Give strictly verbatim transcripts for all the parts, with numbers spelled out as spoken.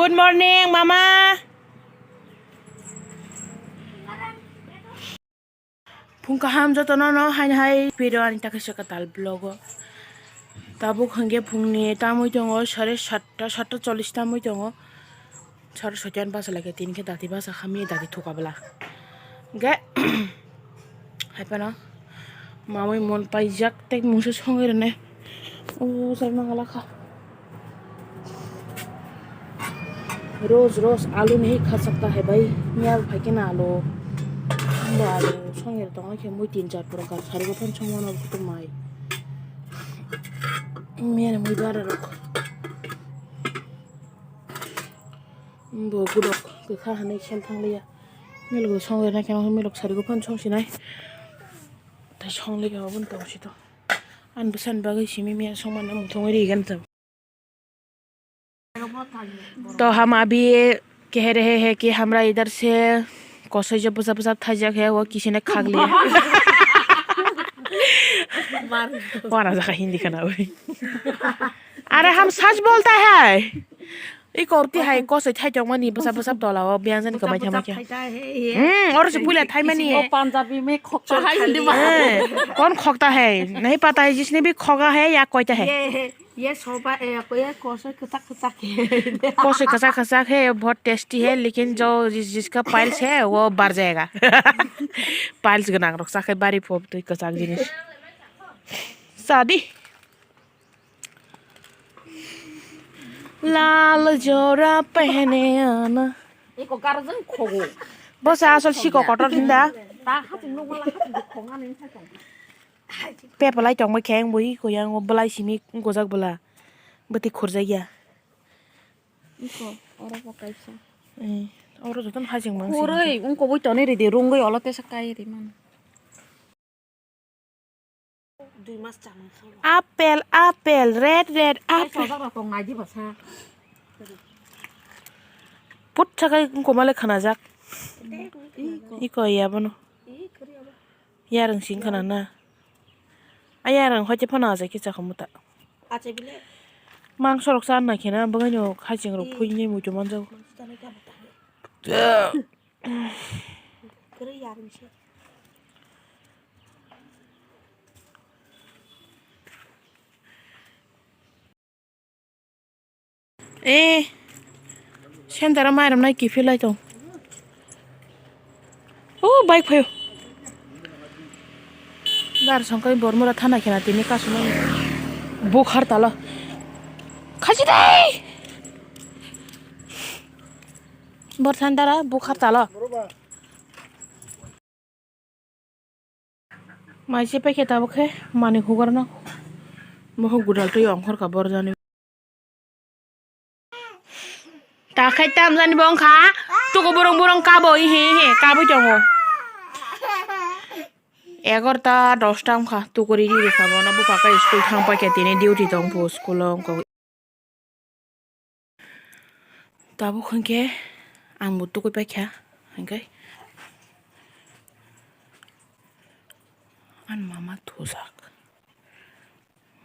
Good morning, mama. Phung kaham jotono no haini hai video ani takhe se kwtal vlog o. Tabuk hwnkhe phungni tamwi tongo sare satta, satta chollish tamwi tongo. Sare soita basa lai khe tini khe dati basa khamya dati thuka bwla. Hwnkhe hai phano mamwi mon paijak tei mungsa songwi rwnai. O jai mangala kha. Roj roj alu nahi kha sakta hai bhai. Miya phai khe na alu. Bo alu songwi tong khe mui tin char progar sari bo phano songmano kutung mai. Miya ni mui bara rok. Bo gudok kwkha hwnwi sel thang liya. Milok songwi na khe milok sari bo phano song sinai. Tai song liya bo tong si to. Ani bwsani bagwi simi miya songmano muthungwi ri gan to. तो हम अभी ये कह रहे हैं कि हमरा इधर से कोसै जो बजा बजा था जगह है वो किसी ने खा लिया। वाला जगह हिंदी खाना वही। अरे हम सच बोलता है। Iko ti hai kosoi thai tong mani bwsa bwsa tola o biyang jani kwmai thamai khe. Hmm, oro se puila thai mani. वो पंजाबी में खोखता है हिंदी में। Eh, कौन खोखता है? नहीं पता है, जिसने भी खोखा है या कोयता है। ये, ये सोफा, ए, ये कोसो कचा कचा के। कोसो कचा कचा है, बहुत टेस्टी है, लेकिन जो जिस, जिसका पाइल्स है, वो बढ़ जाएगा। Piles gwnang rok chakhe bari pho twi kwchak jinis. Sadi. Lal jora pehne ana. Iko garjang khogo. Bosa asol siko kotor hinda. Ta hati nungwala hati khonga ning sa tong. Pepalai tongma kheng bui koyang o belai simi gojak bela. Beti khurjak ya. Iko oro bo kaisa. Eh, oro joton hajing mang sini. Khurui ungko bui toni ridi rungui olo tesa kai ri man. Dui mas chamung kha. Apple, apple, red, red, apple. Sojak rok tong nai di basa. Put sakai ungko male khanajak. Iko. Iko ya bono. Iko ya bo. Yarwng sing khana na. A yarwng hoi te phano achai khe chakha muta. Achai bile. Mangso rok cha na khe na, bwkhaino khaching rok phui ni muitu manjago. Kwrwi yarwng se. Eh, center o mairum nai kiphilai tong. O bike phaio. Dar songkai bormura thana khena tini kasumani. Bukhar talo. Khachi dai. Bor thandara bukhar talo. Mai se paikhe tabuk khe manwi hugarno. Mohok gudal twi ongkhorkha borjani. Ta khai tamjani bo wngkha. Tuku burung burung kabo ihi ihi kabui tongo. Egarota dosta wngkha tukuri riri kha bono bupha khe school thang paikha tini duty tong phu school o wngkha. Tabuk hwnkhe ang bo tugui paikha hwnkhe ani mama thujak.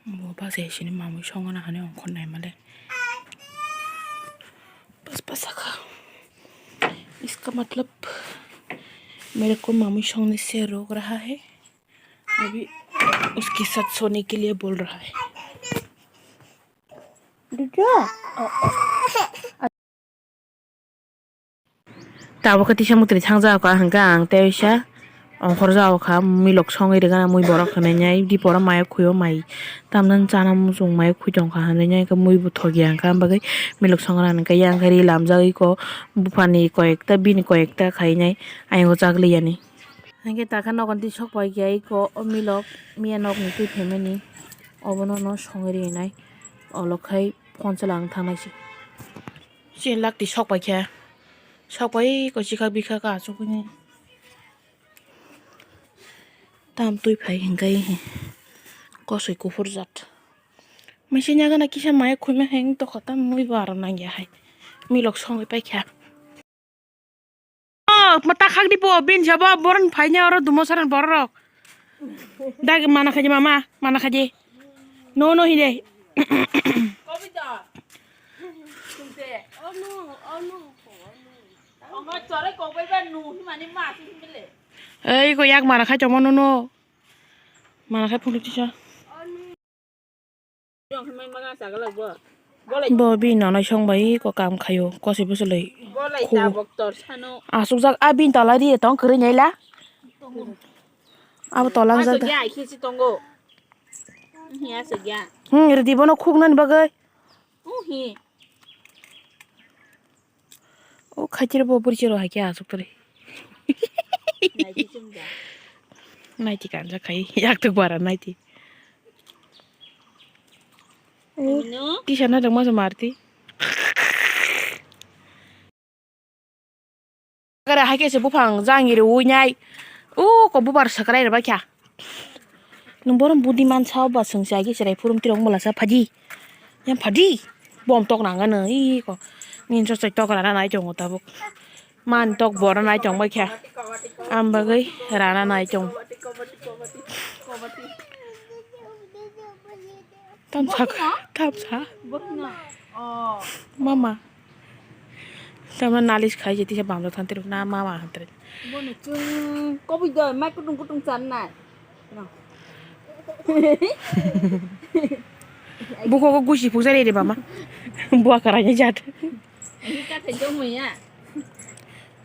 Bo bachai sini mamui songna hani ongkhor naimale. Bas bas sakha. इसका मतलब मेरे को मामू सोने से रोक रहा है। अभी उसके साथ सोने के लिए बोल रहा है। Tabuk khe tisa mwtwi thang jagao ka hwnkhe ang tei waisa ongkhor jagao kha milok songwi rwgana mui borok hinwi nai diporo mai khuio mai tamjani chana muchung mai khui tongkha hinwi nai khe mui bo thokya hwnkha am bagwi milok songrani hwnkhe yang khe ri lamjagwi kok buphani koyekta bini koyekta khainai ayang o chagliyani. Hwnkhe takha nogo twi sok pai khe iko o milok miya nokni twi phaimani obono no songwi rinai olok khai phone chwla ang thangnai se. Chini lak twi sok pai khe sok pai ko chikha bikha ka achugwi nai tam twi phai hwnkhe kosoi kuphur jat. Misi nyaga na kisa maya khulme heng tokha tam mui bo aro nangya hai milok songwi pai kha. Oh, mata khak di po, bin sabo, boron phaina oro dumo saran borok. Dag mana khaji mama, mana khaji. No, no, hide. Ei ko yak mara khai tongma nono. Mara khai phunuk tisa. Bo bini nanai song bai ko kam khaio, kosoi bwswlwi khu. Asukjak a bini tola ri tong kwrwi naila. Abo tola hwnjak da. Hmm, ridi bono khuknani bagwi. O khaitiro bo bwrwi chero hai khe aswk tore. Naiti chumjak. Naiti kanjak khai, yak tok bara naiti. O, tisa na tongma se marti. Kare hai khe se buphang jang iri ui nai. O ko bubar sakrai rwbai kha. Nwng borom budi mansa o ba swngsa agi chwrai phurum tirok mula sa phadi. Yang phadi. Bom tok nang ano i ko. Nin so choi tok rana nai tongo tabuk. Man tok bora nai tong bai kha. Am bagwi rana nai tong. Tamsa, tamsa. Mama. Tamna nalis khai je tisa bamjak thantirok na mama hantre. Bono chwng koboi doi mai kutung kutung chan nai. Buko ko gusi pujari re bama. Bua karanya jat. Ini kata jomoi ya.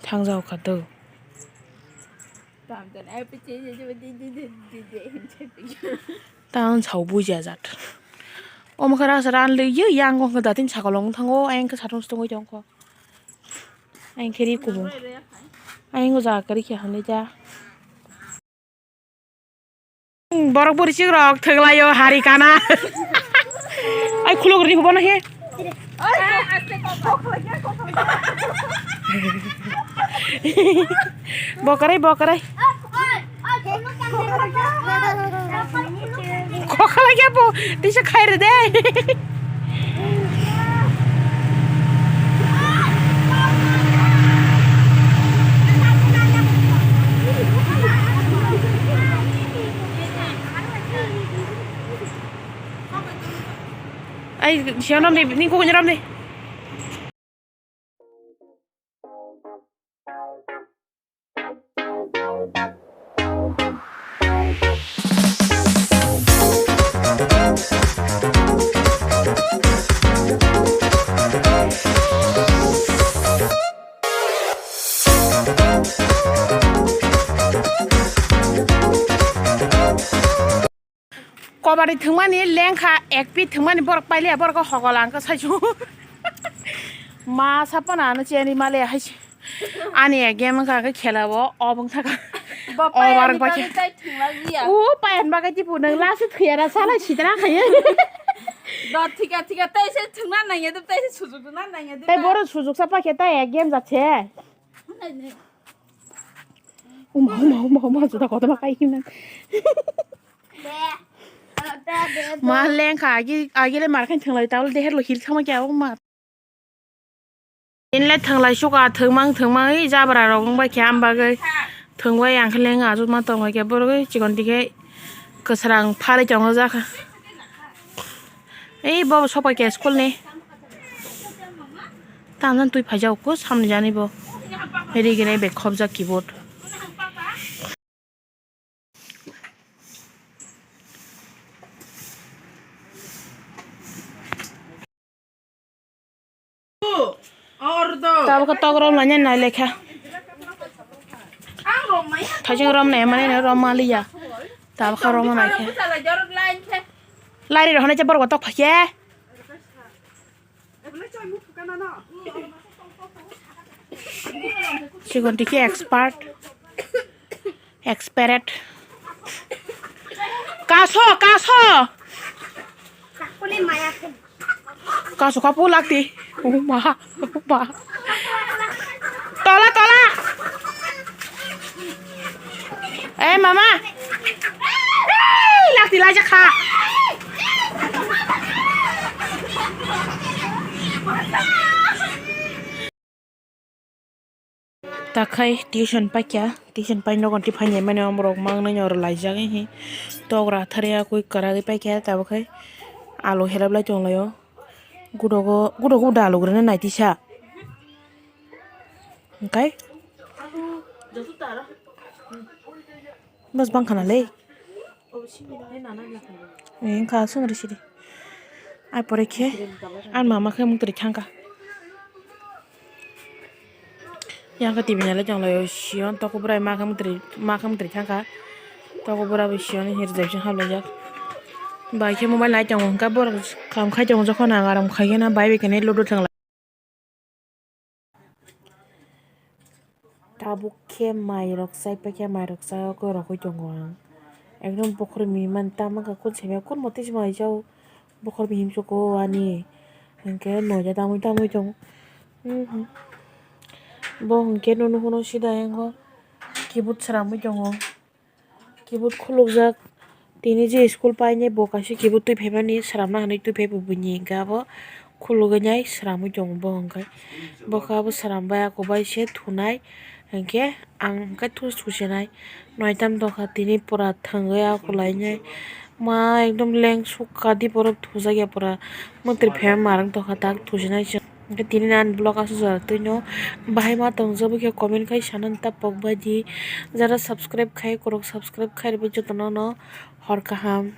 Thangjao khato. Tang sao buja jat. Omo khe rasa ran le ye yang ko datin sakolong thango, ayang khe satung stung tong ko. Ayang khe ri kubung. Ayang ko ja kari khe hamle ja. Borok buri chik rok thwglaio hari kana. Ai khuluk ri bono he. Bokorai, bokorai. Kokala kya po? Tisa khai re de. Ai, siang ram de, ni kokon ram de. Kobari thwngmani lengkha, ek pi thwngmani borok pailiya, borok hogol ang khe saichung. Ma sapana ano cheni male hai se. Ani ek game wngkha khe khela o, o wngkha kha. Bo o payan barok ni bagwi bakhe. Tai thwngla liya. U payan bagwi tipu nang last thwiyara salai sitra khaye. Do thika thika tai se thwngna nangya do tai se sujuk na nangya do. Tai boro sujuk sa pakhe tai ek game jatse. Nai, nai. Uma, uma, uma, uma, juda kotorma kai himna. Ma lengkha, agi, agi le mar khain thanglai, tawle deher lo hil thangma kya, uma. Inle thanglai suka, thwngmang, thwngmang, i jabra rok wng bai khe, am bagwi thwngbai ang khe leng, ajuk ma tong bai khe, borok chikon dikhe kwsrang phalwi tongo jakha. Ei bo sopai khe school ni. Tamjani twi phaijak kho samni jani bo. Rigi nai bai khobjak keyboard. Tabukhe tok rom lainani nai lekha. Thaijwng rom nai mani no rom maliya. Tabukhe rom nai khe. Lari rohonai je borok tok phaikhe. Sigon dikhe expert. Expert. Kaso, kaso. Kaso kapu lakti. Uma, uma. Tola, tola. Eh, mama. Ei, lakti laijak kha. Takhai tuition paikha, tuition pai nogo tei phainai mani borok mangnai oro laijak he. Tok rathar ya koi kwragwi paikha, tabuk khai alu helap lai tonglaio. Gudogo, gudogo da lugrene naitisa. Engkai? Bas bang khana le. Engka sung ri sidi. Ai pore khe. An mama khe mung teri thangka. Yang khe T V nai le chwng lai o sio toko bwrai ma khe mung teri, ma khe mung teri thangka. Toko bwra bo sio ni hir jai sing hap lai jak. Bai khe mobile nai tongo hwnkha borok kam khai tongo jokhon ang aram khai khe na bai bai khe nai ludo thang lai. Tabuk khe mairok chai paikha, mairok chai o khe rogwi tongo ang. Ekdom bokhorok mihimani tamo khe kun simi kun motwi se mai jao bokhorok mihim se ko ani hinkhe noida tamwi tamwi tongo. Bo hinkhe nono hwnwi sida yango keyboard swnamwi tongo. Keyboard khulukjak. Tini je school painai bo kaisa keyboard twi phaimani swnamna hinwi twi phai bo buini hinkhe abo khulugwi nai swnamwi tongo bo hinkhe. Bo khe abo swnambai ako bai se thunai hinkhe ang hinkhe thu thusinai. Noitam tongkha tini pura thwngwi ako lainai. Ma ekdom leng sukha di borok thujakya pura. Mwtwrwi phaima marwng tongkha tak thusinai se. Hwnkhe tini ani vlog aswk jora twino bahai ma tongjak bwkhe comment khai sanani ta pokbai di. Jara subscribe khai kwrwk subscribe khai rwbai jotono no hor kaham.